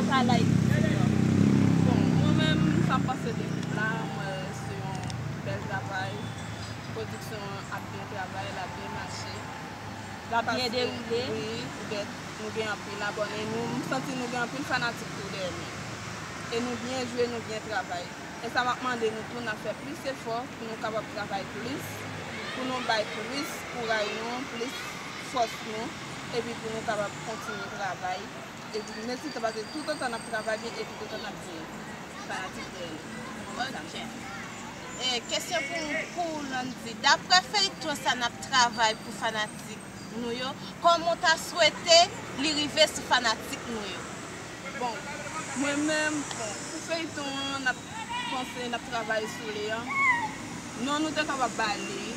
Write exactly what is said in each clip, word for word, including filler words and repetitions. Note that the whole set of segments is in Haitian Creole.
Boca Light Team nan? Bon, mwen menm, sa m panse de klip la, mwen se yon bèl travay. Pwodiksyon an ap byen travay, l ap byen mache. L ap byen dewoule. Wi, poutèt nou gen anpil abòne, nou, m santi nou gen anpil fanatik tou dèyè nou. E nou byen jwe, nou byen travay. E sa m ap mande nou tou, n ap fè plis efò pou nou kapab travay plis, pou nou bay plis kouraj nou, plis fòs nou, epi pou nou kapab kontinye travay. Epi n ezite pase toutotan n ap travay byen e toutotan n ap gen fanatik dèyè nou. Ok. E, kesyon pou, pou Landy. Daprè feyton sa n ap travay pou fanatik nou yo, kòman w ta swete li rive sou fanatik nou yo? Bon, mwen menm, bon, pou feyton an, n ap panse, n ap travay sou li an. Non, nou te kapab ba li,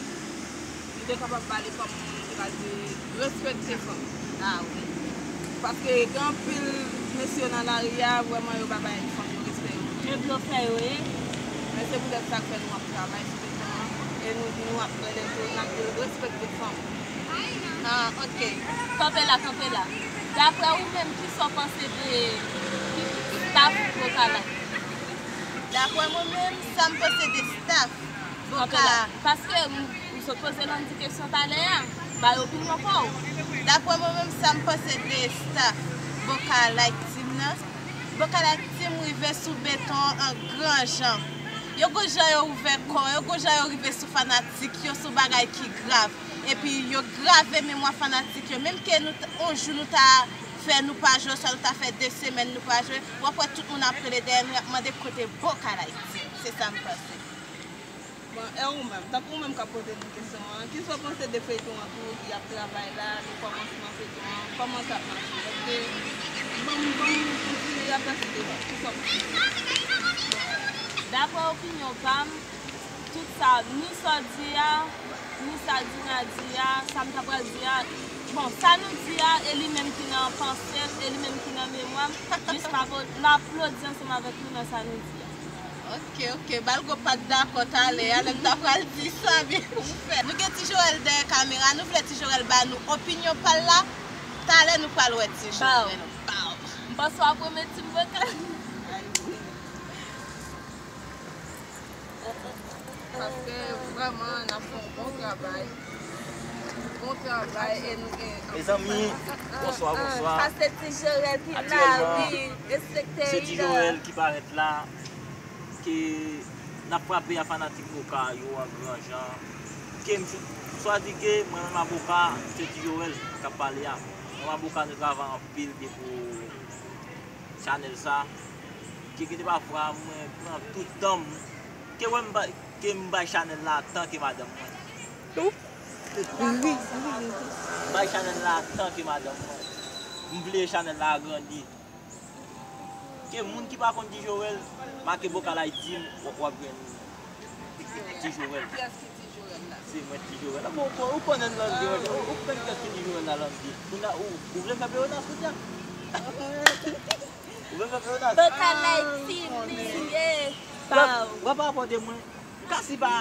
nou te kapab ba li kòm moun ki pral di respekte fanm. Ah wi. Paske gen anpil mesye nan lari a, vrèman yo pa bay fanm yo respè yo. Men blofè yo ye. Men se poutèt sa k fè nou ap travay sou feyton an. E nou di nou ap rele tou, n ap di l respekte fanm. Ah, ok. Kanpe la, kanpe la. Daprè ou menm, kisa w panse de staff Boca Light? Daprè mwen menm, sa m panse de staff Boca. Paske m, m sot poze Landy kesyon talè a. Bay opinyon pa w. Daprè mwen menm, sa m panse de staff Boca Light Team nan. Boca Light Team rive sou beton an gran jan. Yo gon jan yo ouvè kò yo, gon jan yo rive sou fanatik yo, sou bagay ki grav. Epi yo grave memwa fanatik yo. Menm ke nou t-, on jou nou ta fè nou pa jwe, oswa nou ta fè de semèn nou pa jwe, w ap wè tout moun ap rele dèyè nou, y ap mande kote Boca Light Team. Se sa m panse. Bon, e ou menm, tankou ou menm k ap poze nou kesyon an, kisa w panse de feyton an tou ki ap travay la, de kòmansman feyton an, kòman sa ap mache? Èske, ban m, ban m yon ti apèsi de kisa w panse? Daprè opinyon pa m, tout sa, ni sa w di a, ni sa Dina di a, sa m ta pral di a, bon, sa nou di a, e li menm ki nan panse l, e li menm ki nan memwa m, jis m ap, m aplodi ansanm avèk nou nan sa nou di a. Ok, ok. Balgo pa t dakò talè a, lè m ta pral di sa, men ou fè. Nou gen Ti Joel dèyè kamera, nou vle Ti Joel ba nou opinyon pa l la. Talè nou pral wè Ti Joel. Baw. M panse w ap remèt ti m vokal. Paske vrèman, n ap fè yon bon travay. Bon travay e nou gen. Mezanmi, bonswa, bonswa. Sa se Ti Joel ki la, Aktyèlman, wi. Respekte Se Ti Joel ki parèt la, ke n ap frape a fanatik Boca yo an gran jan. Ke m swazi ke mwen menm a Boca, se Ti Joel k ap pale a. Mwen menm a Boca, nou travay anpil byen pou chanèl sa. Ke gen de pafwa mwen pran tout tan m, ke wè m bay, ke m bay chanèl la tan ke madanm mwen. M bay chanèl la tan ke madanm mwen. M vle chanèl la grandi. Ke moun ki pa konn Ti Joel, make Boca Light Team, w ap jwenn Ti Joel. Kiyès ki Ti Joel la? Se mwen Ti Joel la. Bon, bon, ou konnen Landy, ou, ou konnen kiyès ki Ti Joel la, Landy. Kounye a, ou, ou vle m fè pleonasm kounye a? Ou vle m fè pleonasm? Boca Light Team li ye. Baw. W ap rapòte mwen. Kasi pa.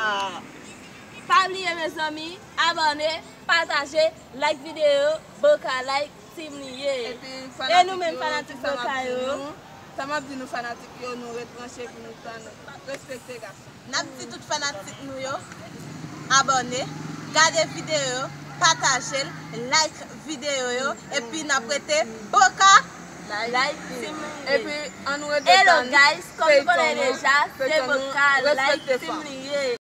Pa bliye, mezanmi, abòne, pataje, like videyo, Boca Light Team li ye. Epi E nou menm fanatik fanatik Boca yo. Sa m ap di nou fanatik yo, nou ret branche pou nou tann, respekte gason. N ap di tout fanatik nou yo, abòne, gade videyo yo, pataje l, like videyo yo, epi n ap rete Boca. Light Team li ye. Epi, an nou rete Hello tann guys, kòm nou konnen feyton nou, deja, se feyton nou, Boca Light respekte Team fanm. Li ye.